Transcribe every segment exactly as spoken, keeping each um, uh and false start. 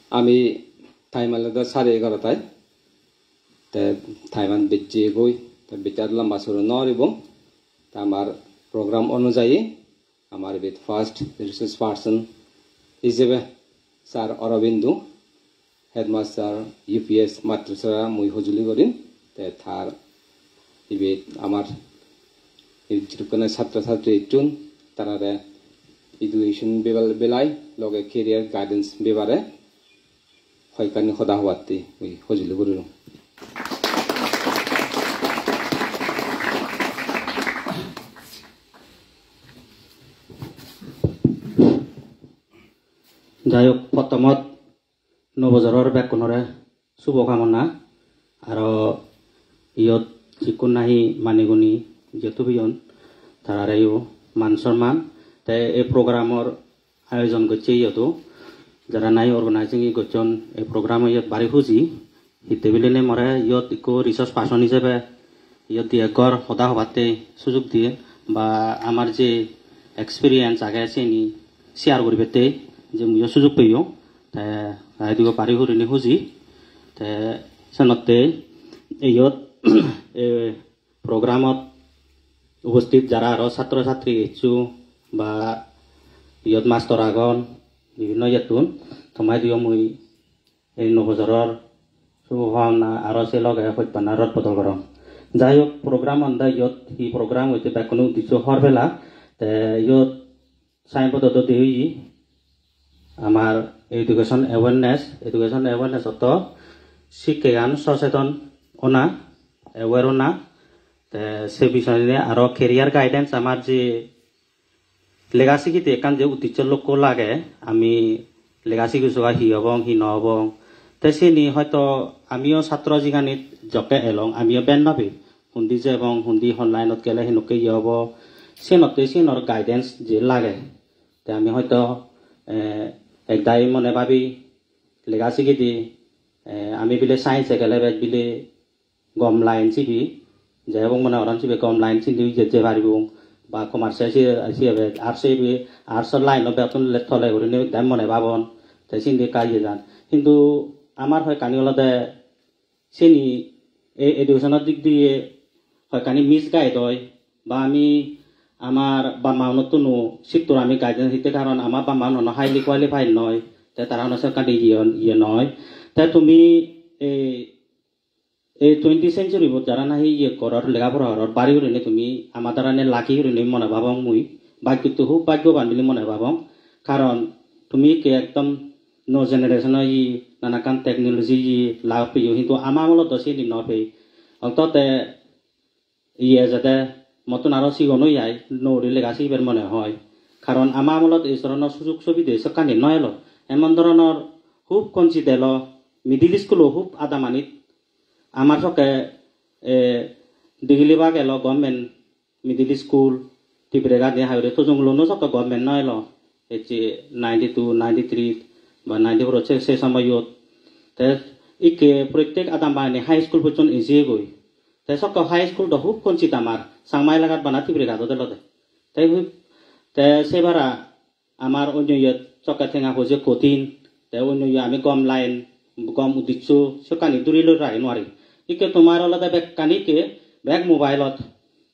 Ami time olode sare egarotai. Te time an bejje goi, te bej ar lamba suru no guribong. Te amar program onujayi amar ibet first resource person ijebe Sir Aurobindo, headmaster U P S Matrasara mui hojoli gorim. Te tar ibet amar ibet jidukkune satro satri ejjon, tarare education bebal-, belai loge career guidance bebare hoyekkani hoda hobatte mui hojoli gurirong. Jai hok, pottomot nuo bojoror bekkunore subo kamona, aro iyot jikkun nahi mani guni je tubiyon, tarareyo man somman. Te ei programor ayojon gocche iyoto, jara nahi organizing gocchon ei program iyot bari huji. Hitte bilinei more iyot ikko resource person ijebe iyot di ekgor hoda hobatte sujug diye, ba amar je experience age siyeni share guribette je muiyo sujug peyong. Te tara idiyo bari gurinei huji. Te senotte iyot ei programot ubosthit jara aro satro satri ejjo ba iyot mastor agon bibhinno iyettun, toma idiyo mui ei nuo bojoror subo kamona aro se loge hojpana rod bodol gorong. Jai hok, program an do iyot hi program oide bekkune uddisse hobor pela. Te iyot signboard-ot do de oye amar education awareness, education awareness otto sikkegan soseton ona, aware ona. Te se bisoyani aro career guidance, amar je lega sigide ekkan je uddiccho lokko lage, ami lega sigi soga hi obong, hi no obong. Te siyeni hoito amiyo satro jiganit jokke elong, amiyo ben no pei. Hundi jebong, hundi hon line-ot gele henokke iye obo, siyenotte siyenor guidance je lage. Te ami hoito, eh, ekdagi mone babi lega sigide, eh, ami bile science-e gele bej bile gom line sibe, je obong mone goron sibe gom line sindi je, je paribong, ba commerce-e sibe, sibe bej, arts-e sibe, arts-o line-o begottun le tole gurinei ekdagi mone babon, te sindi ekka iye jan. Hintu amar hoyekkani olode siyeni ei education-or dik diye hoyekkani misguide oi, ba ami amar bap ma-unottun sittur ami guidance hitte, karon amar bap ma-un hono highly qualified noi, te tara hono sekkani iye, iye noi. Te tumi ei, ei twenty century-bot jara nahi iye goror, lega pora goror, bari gurinei tumi ama darane lucky gurinei mone babong mui, bhaggotto hub bhaggoban bili mone babong, karon tumi ikke ekdom nuo generation-o ye, nanakkan technology ye lab peyo, hintu ama amolot do siyeni no pei. Okto te iye jede mottun aro sigon oi ai, nuo guri lega sigibar mone hoi. Karon ama amolot ei dhoronor sujug subide sekkani no elo. Emon dhoronor hub konchit elo, middle school-o hub adamanit. Amar sokke, eh, Digilibak elo government middle school, Tibereghat je higher tojonggulo no sokke government no elo. Ecche ninety-two, ninety-three ba ninety-four se, se somoyot. Te ikke prottek adam banei high school pojjon ejeyegoi. Te sokke high school do hub konchit amar, Changma elagat bana Tibereghat ot elode. Te hub, te se bara amar onyo iyot sokke tenga poje kothin, te onyo iye ami gom line, gom uddiccho, sekkani duri loi ragei no pari. Ikke tomar olode bekkani ikke bek mobile-ot.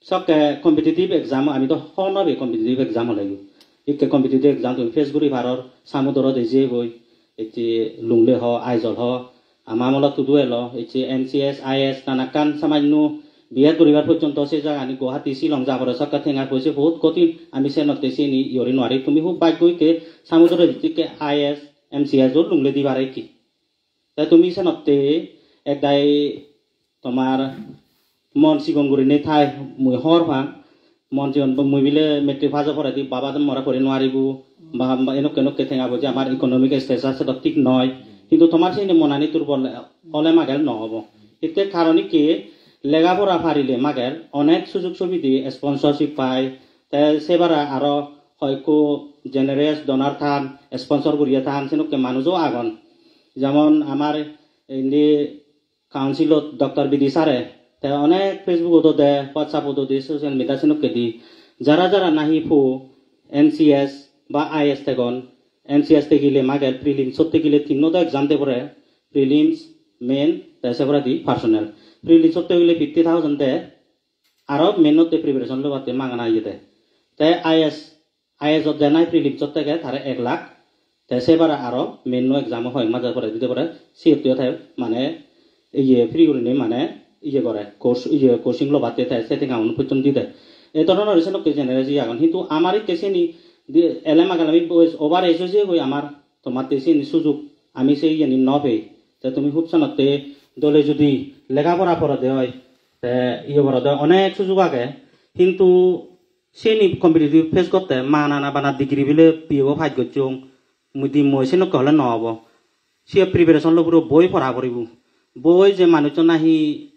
Sokke competitive exam, ami do hobor no pei competitive exam hole yo. Ikke competitive exam tumi face guri paror, Samudorot ejeyegoi, ecche Lunglei ho, Aizawl ho, ama amolot hudu elo, ecche M C S, I A S, nanakkan samanyo B Ed guribar pojjonto se jagani Guwahati, Shillong ja pore, sokke tenga poise bohut kothin, ami senotte siyeni iye guri no pari. Tumi hub bhaggo ikke, Samudorot ikke I A S, M C S o Lunglei di pare ikke. Te tumi senotte ekdagi tomar mon sigon gurinei thai, mui hobor pang. Mon sigon, mui bile matric pass or poredi baba do more pori no paribo, ba, ba enokke enokke tenga poje, amar economic status sedok thik noi. Hintu tomar siyeni monani durbol ole magel no obo. Hitte karon ikke lega pora parile magel onek sujug subide, sponsorship pai, te se bara aro hoyekko generous donor than, sponsor guriye than, senokke manujo agon. Jemon amar indi council-ot Doctor Bidi sir-e, te onek Facebook-ot o de, WhatsApp-ot o de, social media senokke di, jara jara nahi po M C S ba I A S thegon, N C S te gile magel, prelims otte gile tinno do exam de pore, prelims, main, te se poredi personal. Prelims otte gile fifty thousand de, aro main otte preparation lobatte magana iye de. Te I A S, I A S ot de nai prelims otte ge tare ek lakh, te se bare aro main no exam o hoyek maje pore dide pore, siyotte te mane iye free gurinei mane iye gore, course, iye coaching lobatte te se tenga un pocchon dide. Ei dhoronor senokke generous iye agon. Hintu amar ikke seni di-, elem agel ami boyes over age oye goi amar, tomatte seni sujug ami se iyeni no pei. Te tumi hub senotte dole judi lega pora porode oi, te iye porode oi onek sujug age. Hintu seni competitive face gotte mana na bana degree bile B A bo pass gocchong, mui dimmoi senokke hole no obo. Siye preparation lo puro boi pora poribo. Boi je manuccho nahi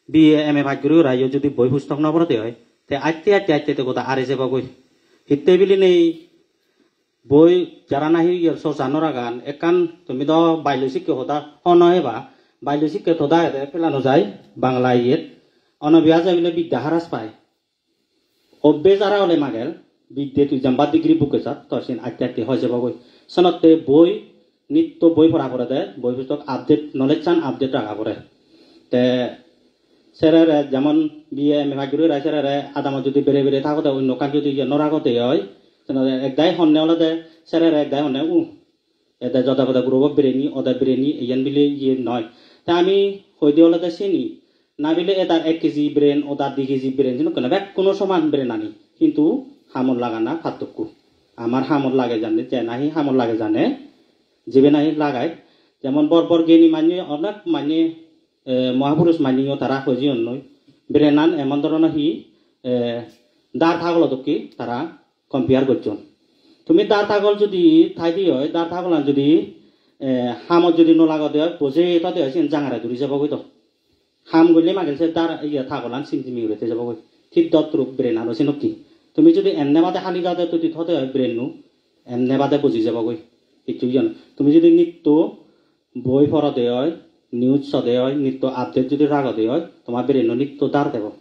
B A, M A pass guri urayo judi boi pustok no porode oi, te aste aste aste te goda are jebogoi. Hitte bilinei boi jara nahi iyer sorcha no ragan, ekkan tumi do bailo sikke hoda hono eba, bailo sikke hoda ede pela no jai, Bangla iyet. Onobiyas ebile bidya haras pai. Obbe jara ole magel, bidde tui jemba degree bukke sat, tor sin atte atte hoi jebogoi. Senotte boi, nitto boi pora porede, boi pustok update, knowledge-an update raga pore. Te serere jemon B A M A pass guri rai serere adamot judi bere bere thagode, onno ekkan judi iye no ragode oi, senotte ekdagi honne olode serere ekdagi honne u. Ede joda boda group-o brain-i, oda brain-i, iyen bile iye noi. Te ami hoide olode sini, na bile edar ek kg brain, odar di kg brain, senokke noi, bekkuno soman brain ani. Hintu hamot lagana pattokko. Amar hamot lage jane, je nahi hamot lage jane, jibe nahi lagai. Jemon bor bor geni manye, onek manye, eh, mohapurush manyeyo tara hoi jeyonnoi. Brain-an emon dhoronor hi, eh, dar thagolo dokke tara compare gocchon. Tumi dar tagol judi thai di oi, dar tagolan judi, eh, hamot judi no lagode oi, boje thode oi, siyen jangare duri jebogoi do. Ham golle magel se dar, iye, tagolan simsimi guri thei jebogoi. Thik dot ruk brain aro senokke. Tumi judi enne bade hali jade tui thode oi brain-o, enne bade boji jebogoi. Hissu iye noi. Tumi judi nitto boi porode oi, news sode oi, nitto update judi ragode oi, toma brain-o nitto dar debo.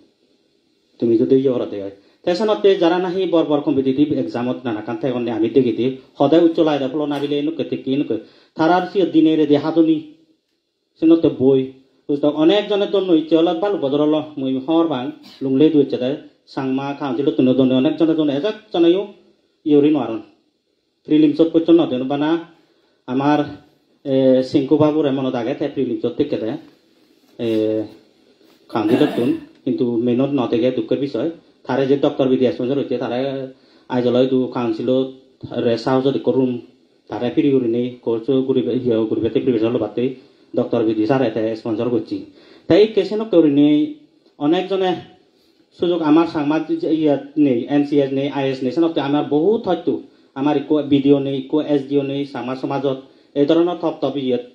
Tumi judi iye gorode oi. Te senotte jara nahi bor bor competitive exam-ot nanakkan thegonne ami degede, hode uccho lagede pholona bile enukke tekke enukke. Tarar siye dine rede hadoni. Senotte boi. Busto onek jone donno icche olot balu bodor olo, mui hobor pang, Lunglei idu ecche de, Changma Council-ottun donne onek jone donne, ejek joneyo iye guri nw paron. Prelims-ot question no den bana amar, eh, Sinku Babure monot age, te prelims-ot thekkede, eh, council-ottun, hintu main-ot no thege dukkhor bisoy. Tare je Doctor Bidi sponsor gocche, tare Aizawl-o idu council-ot rest house-ot ekko room tare free gurinei course guribe, iye guribatte preparation lobatte Doctor Bidi sir-e te sponsor gocche. Te ikke senokke gurinei onek jone sujog amar Changma je iyot nei, N C S nei, I A S nei, senotte amar bohut hosto. Amar ikko B D O nei, ikko S D O nei, Changma somajot ei dhoronor top top iyot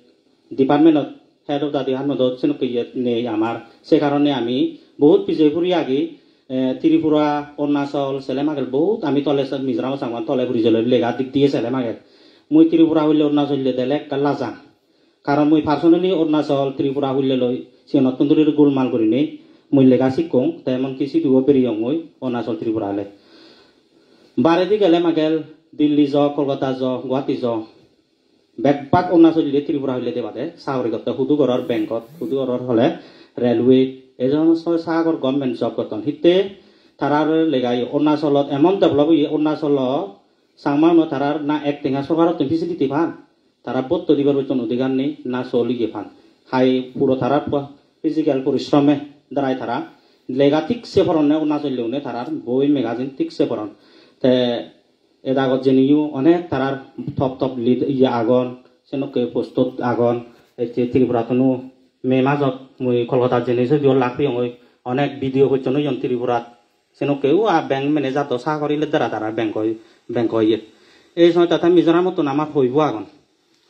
department-ot, head of the department-ot senokke iyot nei amar. Se karone ami bohut pije puri agi, eh, Tripura, Arunachal, sele magel bohut ami tole se Mizoram Changma tole puri jele lega dik diye sele magel. Mui Tripura hoile Arunachal hoile dele ekka lajang. Karon mui personally Arunachal, Tripura hulle loi siyonottun duri gulmal gurinei mui lega sikkong, te emon ki siduo bereyongoi Arunachal, Tripura hole. Baredi gele magel Delhi jo, Kolkata jo, Guwahati jo. Bek bak Arunachal hille Tripura hulle de bade, sagori gotte hudu goror bankot, hudu goror hole railway, ei somosto sagor government job gotton. Hitte tarar lega ye Arunachalot emon develop oye, Arunachalo Changma uno tarar na ek tenga sorkarottun facility pan. Tara botto dibar bocchon odigar nei, na sol iye pan. Hai puro tarar po-, physical porishrome darai tara lega thik se poronne, Arunachal leune tarar boi magazine thik se poron. Te edagot jeniyo onek tarar top top lead iye agon, senokke postot agon, ecche Tripurattun-o May majot mui Kolkatat jeni, sidu lak peyongoi, onek video gocchon oyon Tripurat. Senokke u a bank manager do sagori le dara dara bank oi, bank oi iyet. Ei somoy tata Mizoramottun amar hoibo agon,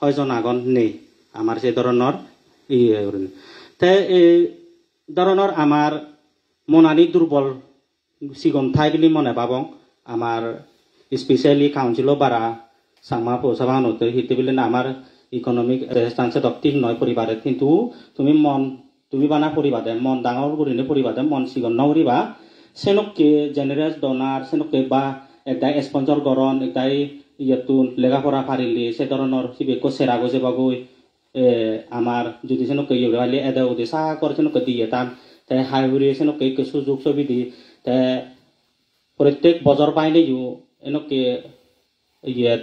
hoijon agon nei, amar se dhoronor iye gurinei. Te ei dhoronor amar monani durbol sigon thai bili mone babong, amar specially council-o bara Changma Pousabha-unotte, hitte bile na amar economic stance dok thik noi poribaret, hintu tumi mon, tumi bana poribade, mon dangor gurinei poribade, mon sigon no guriba. Senokke generous donor, senokke ba ekdagi sponsor goron, ekdagi iyettun lega pora parile se dhoronor sibe ekko sera goi jebagoi. E, amar judi senokke iye guri parile ede udi sagor senokke diye tan, te hai hure senokke ekko sujog subide, te prottek bojor baineyo enokke iye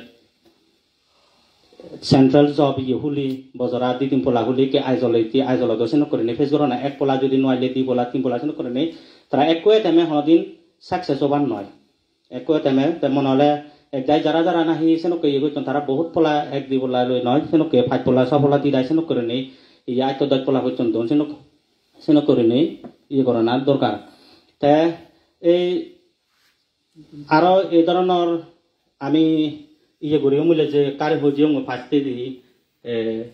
central job iye huli, bojora di tin pola huli, ke Aizawl, te Aizawl do senok gurinei face gorana, ek pola judi no aile di pola, tin pola senok gurinei tara ekko attempt-e honodin success obar noi. Ekko attempt-e, te mone hole ek dagi jara jara nahi senokke iye gotton, tara bohut pola, ek di pola loi noi, senokke pach pola, so pola di dagi senok gurinei iye atto dosh pola pojjonto senok, senok gurinei iye gorana dorkar. Te ei aro ei dhoronor ami iye guri umile je kari hojiyong pastedi, eh,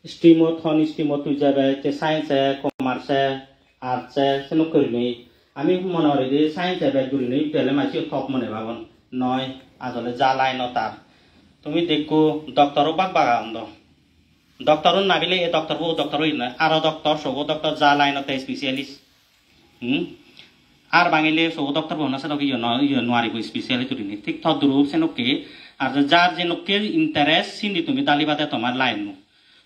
stream-ot, hon stream-ot tui jebe, te science-e, commerce-e, arts-e, senok gurinei. Ami mone gori je science-e bej gurinei pele masi top mone babon. Noi, asole ja line-ot tar. Tumi dekko doctor-o bak bak agon do. Doctor-o nabile e doctor bo doctor oi noi. Aro doctor, sobo doctor, ja line-ot te specialist. Hmm? Ar bangile sobo doctor bo no sedok iyo no, iyo nuaribo specialist gurinei. Thik todrup senokke, ar jar jenokke interest sindi tumi dalibade tomar line-o.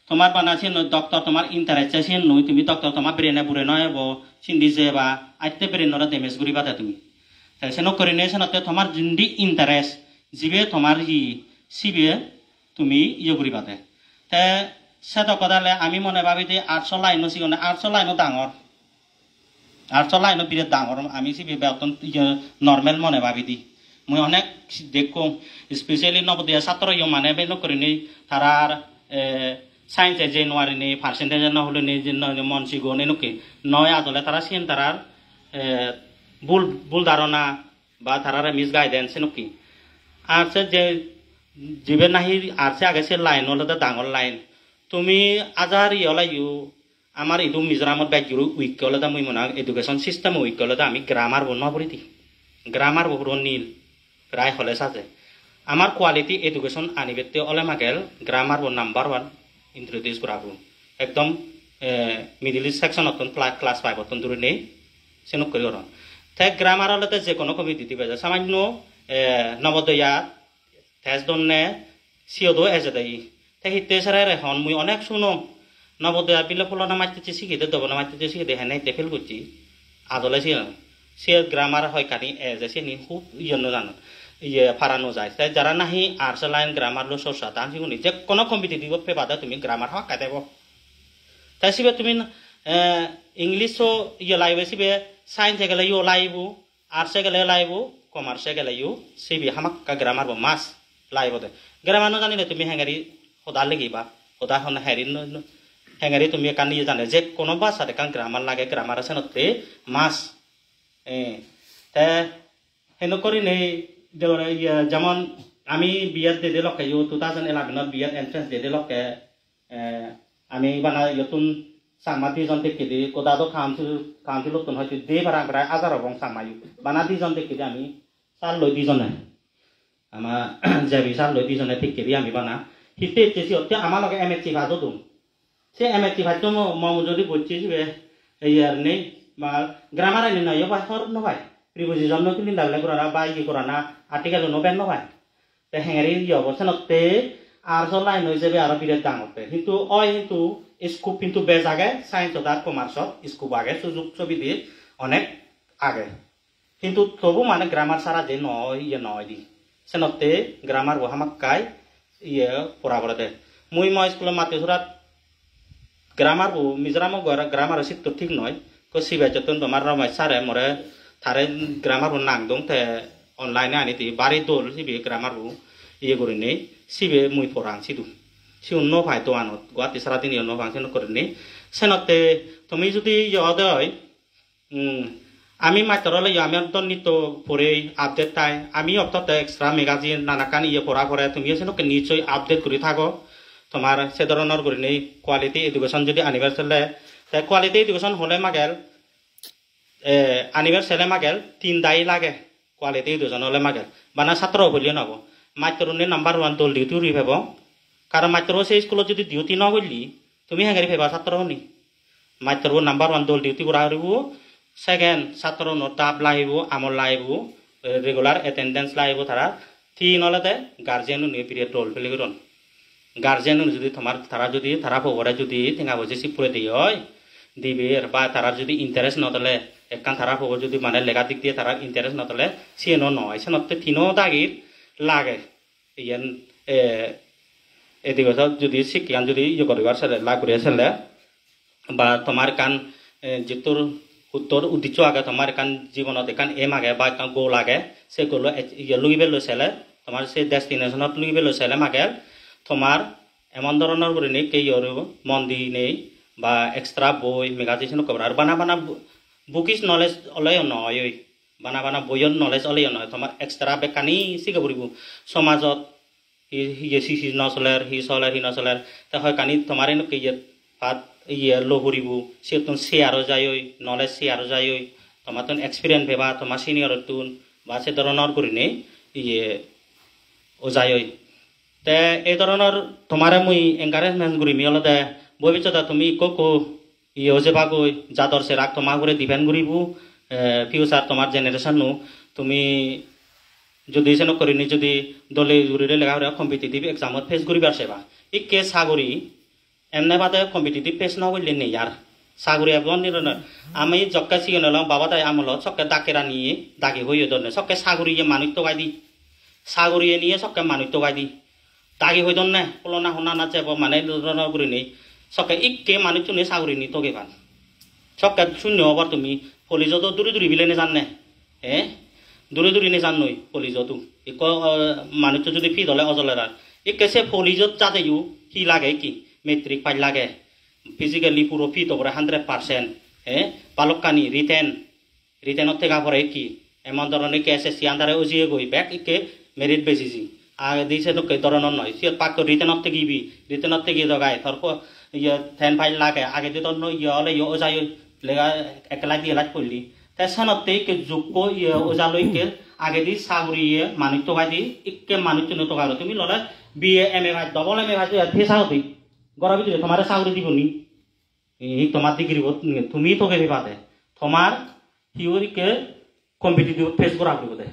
Tomar bana siyen doctor tomar interest-e siyen noi, tumi doctor tomar brain-e bure no ebo, sindi jeba, atte brain-ore damage guribade tumi. Te senok gurinei senotte tomar jindi interest, jibe tomar hi, sibe tumi iye guribade. Te sedok hodale ami mone babide arts-o line-o sigone, arts-o line-o dangor. Arts-o line-o biret dangor, ami sibe begottun iye normal mone babidi. Mui onek dekkong, specially Navodaya satro yo mane benok gurinei tarar, eh, science-e jei nuarinei, percentage no hulinei, je no, mon sigon enokke. Noi, asole tara siyen tarar, eh, bul, bul dharona ba tarare misguidance senokke. Ar se je, jibe nahi arts-e age se line olode dangor line. Tumi ajar iye oleyo, amar idu Mizoramot bej guri weak olode mui mone hoi education system weak olode ami grammar bo no puridi. Grammar bo puro nil, prai hole saje. Amar quality education anibette ole magel grammar bo number one introduce gora puro. Ekdom, eh, middle section ottun pla-, class five ottun durinei senok guri goron. Te grammar olode je kono committee dibe je samanyo, eh, Navodaya test donne, siyot o ejede ye. Te hitte sere re hon, mui onek suno. Navodaya bile pholona mattocche sigede, dobona mattocche sigede, hene hitte fail gocche. Adole siyan. Siye grammar hoyekkani eje, siyeni hub iye no janon. Iye para no jai. Te jara nahi arts line grammar lo sorsa tan siguni. Je kono competitive paper de tumi grammar hokkai debo. Te sibe tumi, eh, English o iye laibe sibe, science e gele yo laibo. Arts-e gele laibo, commerce-e geleyo, sibe hamakkai grammar bo must laibo de. Grammar no janile tumi hengeri hoda ligiba, hoda hon heri no, no, hengeri tumi ekkan iye jane, je kono bhashat ekkan grammar lage, grammar senotte must. Eh, te henok gurinei degore iye, jemon ami B Ed dede lokke yo, two thousand eleven-ot B Ed entrance dede lokke, eh, ami bana iyottun Changma dijon dekkedi, goda do council, council-ottun hoito de parang prai hajar obong Changma yo. Bana dijon dekkedi ami, salloi dijone. Ama jebi salloi dijone dekkedi ami bana. Hitte hitte siyotte ama loge M S C pass odun. Se M S C pass-o mo, mo mujungedi bocche sibe, ei ar nei, ba grammar ani noi, yo pai, hor no pai. Preposition no tuli dagile gorana, ba iye gorana, article no ben no pai. Te hengeri iye obo senotte arts-o line-o ijebe aro biret dangor te. Hintu oi hintu scope hintu bej age, science-ot ar commerce-ot scope age, sujog subide onek age. Hintu tobu mane grammar sara je no oi, iye no oi di. Senotte grammar bo hamakkai iye pora porede. Mui mo school-o matte surat grammar bo, Mizoram-o gra-, grammar-o sitto thik noi. Ko sibe jottun tomar Ramesh sir-e more tare grammar bo nang dong te online-e ani di bari dol sibe grammar bo iye gurinei sibe mui porang sidu. Siun no pai doganot, Guwahati sara diniyo no pang senok gurinei. Senotte tumi judi iye ode oi, Hmm. Ami mastor oleyo ami do nitto porei update thai. Ami ottotte extra magazine nanakkan iye pora pore, tumiyo senokke nichoi update guri thago. Tomar se dhoronor gurinei quality education jodi anibar sele, te quality education hole magel, eh, anibar sele magel tin dagi lage. Quality education hole magel. Bana satro bo hole nobo. Mastor une number one dol duty guri pebo. Karon mastor o se school-ot jodi duty no golle, tumi hengeri peba satro une? Mastor bo number one dol duty gora puribo, second satro unor dap lagibo, amol lagibo, regular attendance lagibo tara, Tin olode guardian une biret role play goron. Guardian un judi tomar, tara judi tara pogore judi tenga poje sip pure de oi, diber ba tarar judi interest no thele, ekkan tara pogo judi mane lega dik diye tarar interest no thele, siyen o noi. Senotte tino dagir lage. Iyen, eh, edigo judi sikkegan judi iye guribar sele, lak guribar sele, ba tomar ekkan, eh, jittur huttor uddiccho age, tomar ekkan jibonot ekkan aim age ba ekkan goal age, se goal-o ach-, iye lugibelloi sele, tomar se destination-ot lugibelloi sele mager, tomar emon doronor gurinei keiyo mon dinei ba extra boi, magazine, senokko bana bana bu-, bookish knowledge oleyo noi oi, bana bana boiyo knowledge oleyo noi, tomar extra bekkani sige puribo. Somajot hi, hi, hi, hi no soler, hi soler, hi no soler. Te hoyekkani tomar enukke iye pat iye lo puribo, siyottun share o jai oi, knowledge share o jai oi, tomattun experience peba, toma senior-ottun ba se doronor gurinei iye o jai oi. Te ei doronor tomare mui encouragement gurim olode bobissote tumi ikko ikko iye oi jebagoi, jador serak toma ugure depend guribo, eh, future tomar generation-o. Tumi judi senok gurinei judi dole gurine lega pora competitive exam-ot face guribar seba, ikke saguri emne bade competitive face no golle nei ar. Saguri ebon nirone. Ami jokke sigon olong baba dai amolot sokke dakke rani dagi hoye donne. Sokke saguriye manuj togai di. Saguriye niye sokke manuj togai di. Dagi hoi donne, pholona hona na jebo mane ei dhoronor gurinei. Sokke ikke manuchchune sagurini togeban. Sokke sunyo obar tumi, police-o do duri duri bile nejanne. Eh? Duri duri nejannoi police-o do. Ikko, eh, manuchcho judi fit ole ojoler ar. Ikke se police-ot jadeyo hi lage ikki? Matric pass lage. Physically puro fit obore hundred percent. Eh? Balokkani written. Written-ot thega pore ikki. Emon dhoronor ikki S S C under-e ujiyegoi bek ikke merit basis-e. Agedi sedokke dhoronor noi. Siyot pakko written-ot thegibi. Written-ot thegiye do gai. Tor po-, iye, ten pass lage. Agedi do no iye ole iye ojai oi lega ek class di class polli. Te senotte ikke jukko iye oja loi ikke agedi saguri iye manuj togai di ikke manuchchune togai ro. Tumi lole B A, M A pass, double M A pass oye, te saguri. Goro bidire tomare saguri dibo ni? Hi tomar degree bot tumi toge pebade. Tomar hi guri ikke competitive face gora puribo de.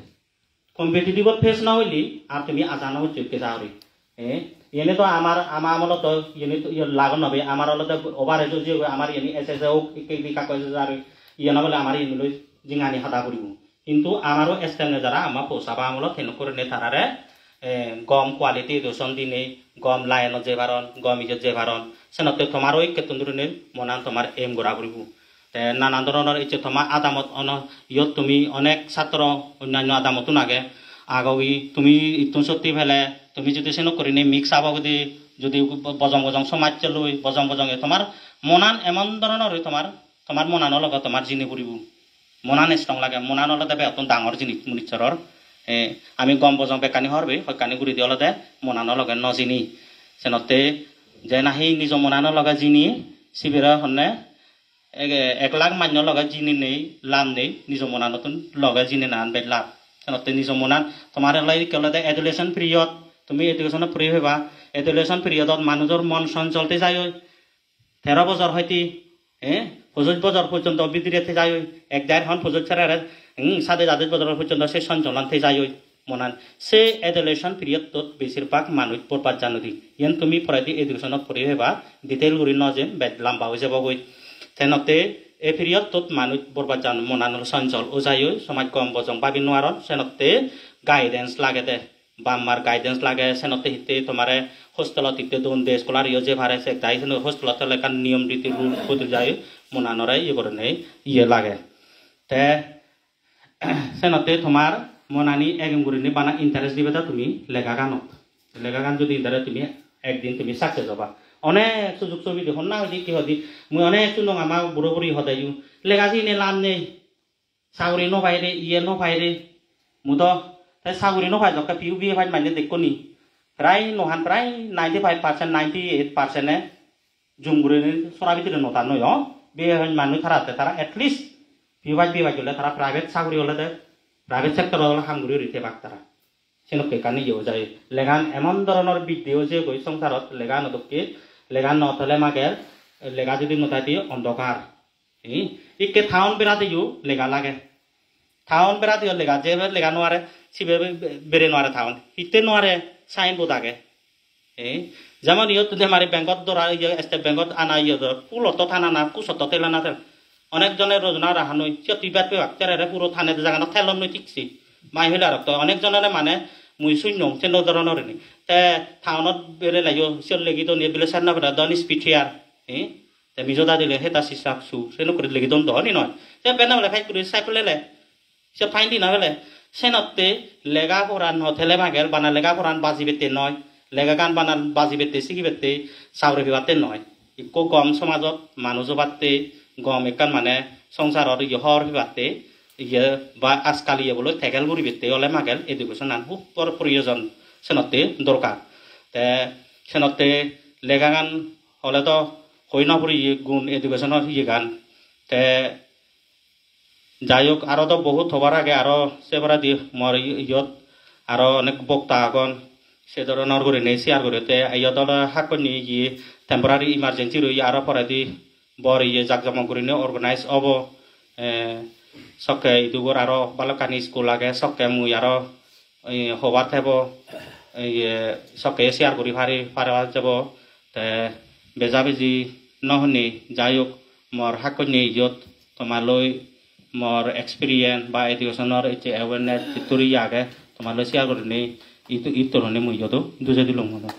Competitive face na hoile ar tumi aja no goccho ikke saguri. Eh, iyeni to amar, ama amolot to iyeni to iye lagon hobe, amar olode over age oi jiyegoi, amar iyeni S S A ok, ikke ikke kakko S S A ar iye no bole amar iyeni loi jingani hada puribo. Hintu amaro step nejara ama posaba amolot henok gurinei tarare, eh, gom quality education dinei, gom line-ot jei paron, gom iyot jei paron. Senotte tomaro ikkettun durinei monan tomar aim gora puribo. Te nanan doronor ecche toma adamot ono, iyot tumi onek satro onnanyo adamottun age, agogi tumi ittun sotti pele, tumi judi senok gurinei mix up ogede, judi bo-, bojong bojong somajje loi, bojong bojong e tomar monan emon doronor oi tomar tomar monano loge tomar jini puribo. Monan strong lage, monan olode begottun dangor jinis munissoror. Eh, ami gom bojong bekkani hobor pei, hokkani guri di olode monano loge no jini. Senotte je nahi nijo monano loge jini, sibere honne ek, ek lakh manno loge jini nei, lab nei, nijo monanottun loge jini nan bej lab. Senotte nijo monan tomar olode ikke olode adolescent period, tumi education-o puri peba, adolescent period-ot manujor mon sonchol te jai oi. Tero bojor hoite, eh, pojoj bojor porjonto bidire thei jai oi, ek der hon pojoj serere, hmm, sade jadej bojor porjonto se sonjolan thei jai oi monan. Se adolescent period-ot besir bhag manuj borbat jan oi di. Iyen tumi poredi education-ot puri peba, detail guri no jem, bej lamba oi jebogoi. Te notte ei period-ot manuj borbat jan, monan olo sonjol oi jai oi, somaj gom bojong babi no paron, senotte guidance lagede. Bap mar guidance lage, senotte hitte tomare hostelot hitte don de, scholar yo je pare, se dai senotte hostelot thele ekkan niyom riti rule pudi jai, monanore iye gurinei iye lage. Te senotte tomar monani egem gurinei bana interest dibe da tumi legaganot. Legagan judi interest tumi ekdin tumi success oba. Onek sujog subide honna hoide hi hoide, mui onek sunong ama buro buri hodeyo, lega sine lab nei. Saguri no paide, iye no paide. Mudo, te saguri no pai dokke piu B A pass manye dekkoni. Prai nohan prai ninety five percent, ninety eight percent-e jum gurinei sora bidire no tan noi, o. B A pass manye tara te tara at least piu pass, B A pass gole tara private saguri olode, private sector-ot ole ham guri guri thebak tara. Senokke ekkan iye oi jai. Legan emon doronor bidde oi jeyegoi songsarot, legan o dokke, legan no thele mager, lega judi no thai de ondokar. Hi? Ikke town beradeyo lega lage. Town beradeyo lega, je lega no pare, sibe be-, be-, bere no pare town. Hitte no pare, signboard age. Eh, jemon iyot Demari Bank-ot dora, iye, State Bank-ot ana, iye, do, pulotto tanana, kusotto telana tel. Onek jone rojona rahanoi, siyot hi bek bebak, terere puro tane jaganot telonnoi thik se. Mai hole arok to onek jonore mane mui sunnong, se no doronor ini. Te town-ot bereleyo, siyot legi don, ye bile sanna bera don speed here. Eh? Te mijo dadi le heta sisap su, se nokore legi don do ni noi. Te bena bole phai guri cycle ele. Se fine di na pele, senotte lega poran no thele magel, bana lega poran bajibette noi, legagan bana bajibette, sigibette, saguri pebatte noi. Ikko gom somajot manuj obatte, gom ekkan mane songsaror iye hor pebatte, iye ba ajkal iye bolo tegel guribette ole magel education an hub bor proyojon, senotte dorkar. Te senotte legagan ole do hoi no puriye gun education or iyegan. Te jai hok, aro do bohut hobar age, aro se baredi mor i-, iyot aro onek bokta agon, se doronor gurinei share guribatte. Iyot olode hakkonni ye temporary emergency roi, aro poredi bor ye jak jomok gurinei organize obo. Eh, sokke idugor aro balokkani school age, sokke mui aro, eh, hobar thebo, eh, sokke share guri pari, paribar jebo. Te beja beji no honni, jai hok, mor hakkonni iyot tomaloi mor experience ba education-or ecche awareness jittur iye age, tomaloi share gurinei itu, ittur honni mui iyodo dujei dilung mone.